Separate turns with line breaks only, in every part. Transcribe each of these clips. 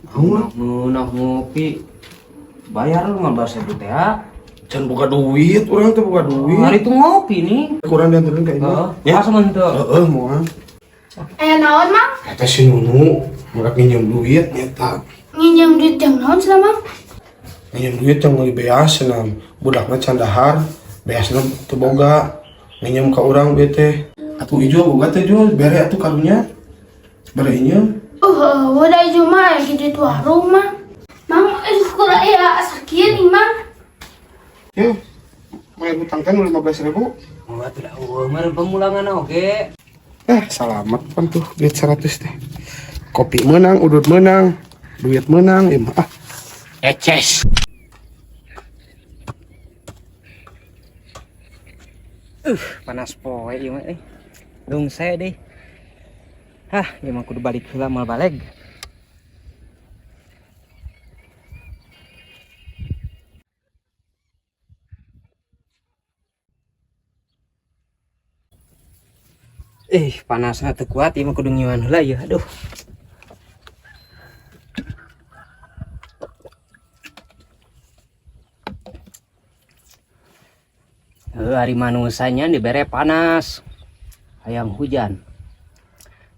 Naon?
Ngeunah ngopi. Bayar lu 15.000 teh ya.
Can boga duit, urang teh boga duit.
Hari itu ngopi nih.
Kurang dianterin ka imah.
Heeh.
Ya.
Asa mah henteu.
Heeh, moal.
Aya naon, Mang?
Eta si Nunu merek nginjem duit nyata.
Nginjem duit jang naon cenah, Mang?
Nginjem duit yang meuli beas cenah. Budakna can dahar, beasna teu boga. Nginjem ka urang duit teh. Atuh ijo boga teh jul, bere atuh karunya. Bere injem.
Udah ieu mah aya duit warung, Mang. Mang, kurang aya sakieu nih, Mang.
Ya, bayar hutang teh nu 15.000.
Oh, atuh da eueuh meureun pemulangan oge.
Eh, salamet pan tuh duit 100 teh. Kopi menang, udut menang, duit menang, ya mah. Ah. Eces.
Panas poe ieu mah euy. Lungse deh. Hah, ieu mah kudu balik heula moal baleg. Ih, panasna teu kuat ieu mah kudu ngiuan heula ieu. Aduh. Heuh, ari manusanya dibere panas hayang hujan,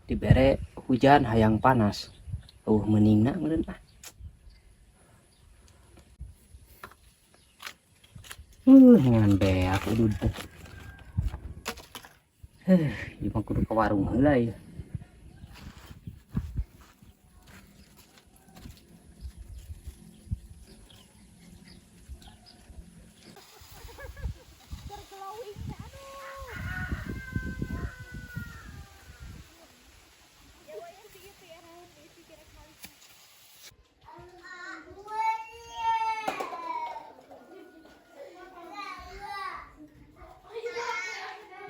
dibere hujan hayang panas, eueuh meuningna meureun ah. Ngan beak udud teh. Heuh, ieu mah kudu ka warung heula ieu.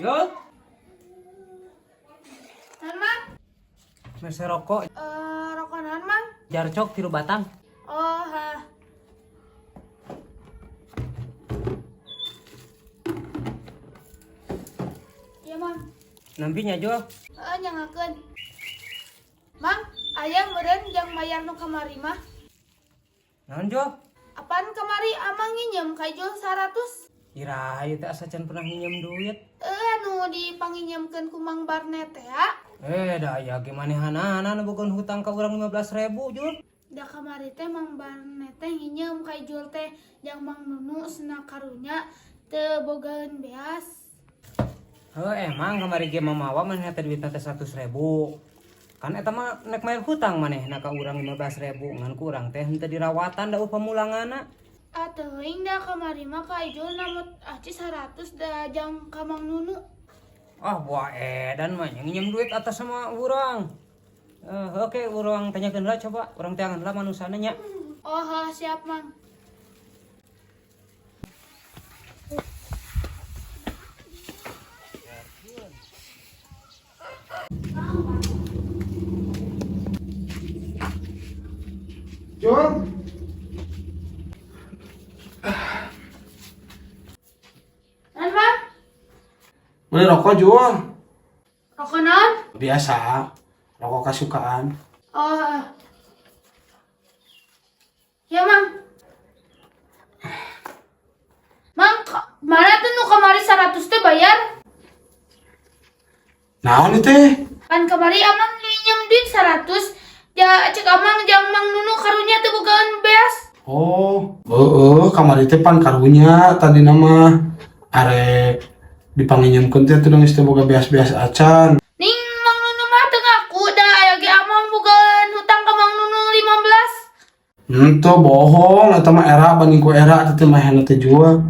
Yo,
Naon, Mang?
Mese rokok.
Eh, rokok naon, Mang?
Jarcok 3 batang.
Oh, ha. Iya, Mang.
Nampi nya, Jol.
Heeh, nyangakeun. Mang, aya meureun jang mayar nu kamari mah.
Naon, Jol?
Apaan kamari amang nginjem ka Ijul 100?
Iraha ieu teh asa can pernah nginjem duit.
Anu dipanginjemkeun ku Mang Barnet teh ya.
Da aya ge manehanana nu boga hutang ka urang 15.000, Jul.
Da kamari teh Mang Barnet teh nginjem ka Ijul teh jang Mang Nunu cenah karunya teu bogaeun beas.
Heuh, emang kamari ge mamawa manehna teh duitna teh 100.000. Kan eta mah nek mayar hutang manehna ka urang 15.000, ngan ku urang teh henteu dirawatan da eueuh pamulanganna.
Ah, teuing da kamari mah ka Ijul namut aci 100 da jang ka Mang Nunu.
Ah, buah edan mah nya nginjem duit atas sama urang. Oke, urang tanyakeun heula coba, urang teangan heula manusana nya.
Oh, ha, siap, Mang.
Jol.
Naon, Mang?
Beli rokok, Jul.
Rokok naon?
Biasa, rokok kesukaan.
Oh, ha. Ya, Mang. Mang, mana tuh nu kamari 100 teh bayar?
Naon ieu teh?
Kan kamari amang nginjem duit 100. Ja cek amang jang Mang Nunu karunya teu bogaan beas.
Oh, heeh, kamari teh pan karunya tadi nama arek dipanginjemkeun teh atuh geus teu boga beas-beas acan.
Ning Mang Nunu mah teu ngaku da aya ge amang bogaan hutang ka Mang Nunu 15.
Henteu bohong, eta mah era banding ku era eta teh mahena teh jual.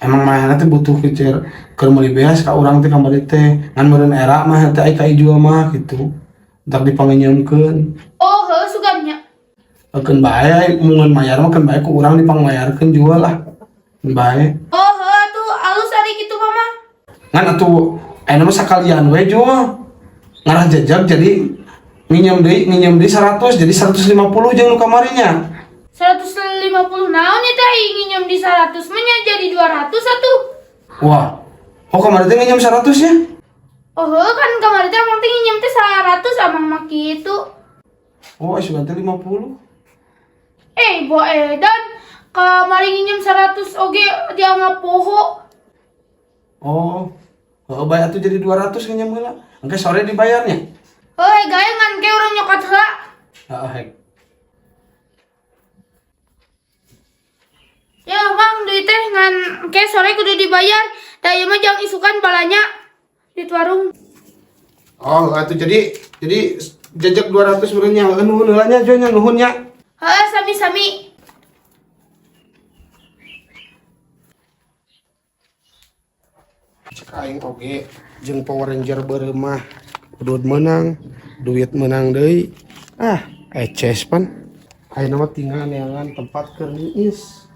Emang mahena teh butuh kecil keur meuli beas ka urang teh kamari teh. Ngan meureun era mah teh ai ka ijual mah kitu. Entak dipanginjemkeun.
Oh, heuh sugan nya.
Keun bae mun mayar mah keun bae ku urang dipangmayarkeun jual lah. Keun bae.
Oh, heuh atuh alus ari kitu mah, Mang.
Ngan atuh ayeuna mah sakalian we jual. Ngarah jejak jadi nginjem deui 100 jadi 150 jeung nu kamarinya.
150 naon ieu teh nginjem di 100 mah nya jadi 200 atuh.
Wah. Oh, kamari teh nginjem 100 nya?
Oh, heuh, kan kamari teh amang teh nginjem teh 100 amang mah kitu.
Oh, sugan teh 50.
Eh, bo edan kamari nginjem 100 oge dianggap poho.
Oh, oh bae atuh jadi 200 nginjem heula. Engke sore dibayarnya.
Heuh, gae ngan ke urang nyokot heula.
Heeh, hek.
Ya, Mang, duit teh ngan ke sore kudu dibayar. Da ieu mah jang isukan balanya di warung.
Oh, atuh jadi jejak 200 meureun nya. Heuh, nuhun heula nya, Joy nya, nuhun nya.
Heeh, sami-sami.
Cek aing oge jeung Power Ranger beureum mah udud meunang, duit meunang deui. Ah, eces pan. Ayeuna mah tinggal neangan tempat keur niis.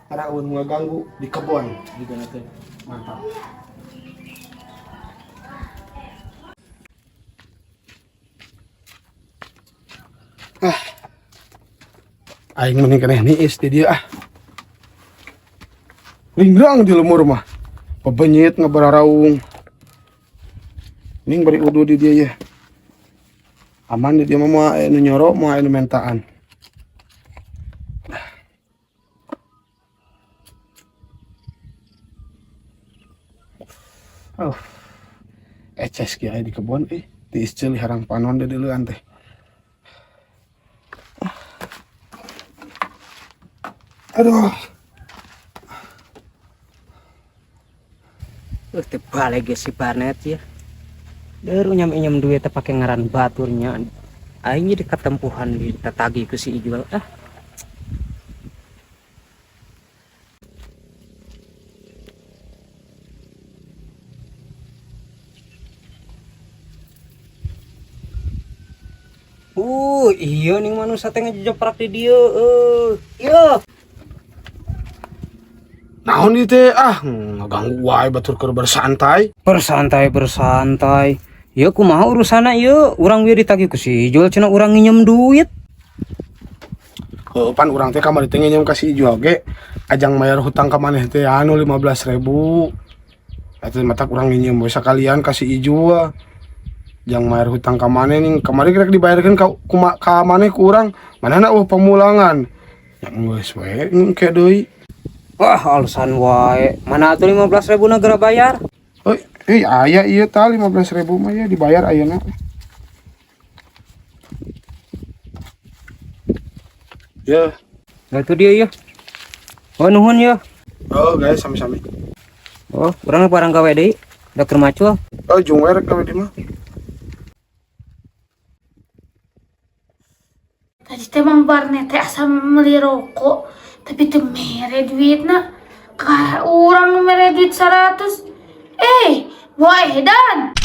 Araun ngaganggu di kebon juga teh. Mantap. Ah. Aing mending keneh niis di dieu ah. Linggrang di lemur mah. Pebenyit ngabararaung. Ning bari udu di dia ya. Aman di dia mah moal aya nu nyoro, moal aya nu mentaan. Oh. Eces kieu aya di kebon euy. Tiis ceuli harang panon deuleuan teh. Aduh.
Teu balik ge si Barnet ya. Deur unyam-inyam duit teh pake ngaran baturnya. Aing jadi ketempuhan di tetagi ku si Ijul. Ah. Iya ning manusia teh ngejeprak di dieu euy. Ieu.
Naon ieu teh? Ah, ngaganggu wae batur keur bersantai.
Bersantai, bersantai. Ieu kumaha urusanna ieu? Urang we ditagih ku si Ijul cenah urang nginjem duit.
Heuh, pan urang teh kamari teh nginjem ka si Ijul ge ajang mayar hutang ka maneh teh anu 15.000. Eta matak urang nginjem we sakalian ka si Ijul. Jang mayar hutang ka maneh ning kamari rek dibayarkeun ka kuma ka maneh ku urang. Manehna eueuh pamulangan. Ya geus we engke deui.
Wah, alasan wae. Mana atuh 15.000 na geura bayar?
Euy, euy aya ieu tah 15.000 mah ya dibayar ayeuna. Ya.
Nah, itu dia ya. Oh, nuhun ya.
Oh, guys, sami-sami.
Oh, urang barang gawe deui. Da keur macul.
Oh, jung we rek gawe di mah.
Tadi teh Mang Barnet teh asa meuli rokok, tapi teu mere duitna. Ka urang nu mere duit 100. Eh, boy edan.